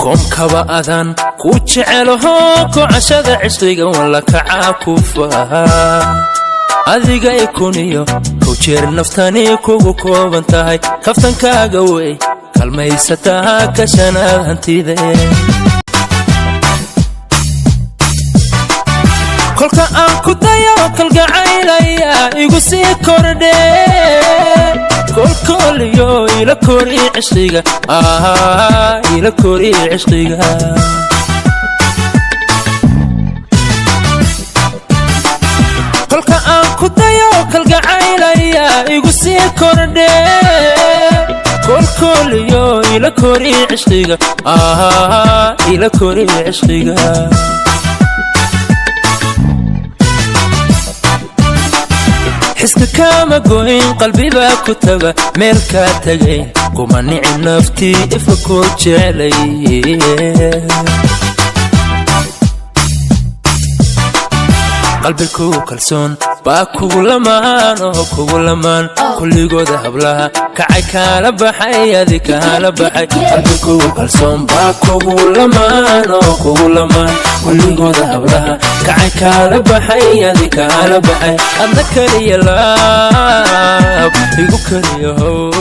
Koonkaba adaan ku jecelaho, kocashada cishqiga walla kacaa ku faha. Adiga i 1001 jeer naftani kugu kooban tahay. Kaftankaaga wey kalmaysataa, ka shanaad hantide. Kolka aan ku dayo kalgacaylaya igu sii kordhe, kolkooliyo ila kori cishqiga, ila kori cishqiga. Kolka aan ku dayo kalgacaylaya igu sii kordhe, kolkooliyo ila kori cishqiga, ila kori cishqiga. Xiska kaama goyn, qalbibaa ku taga, meel kaa tagayn kuma nici, naftii ifa koo jeclay. Qalbikuu kalsoon baa kugu lamaan oo kugu lamaan, kulligooda hablaha kacay kaala baxay, adi kaala baxay. Qalbikuu kalsoon baa kugu lamaan oo kugu lamaan, kulligooda hablaha kacay kaala baxay, adi kaala baxay. Adna kaliya laab igu kaliyahow.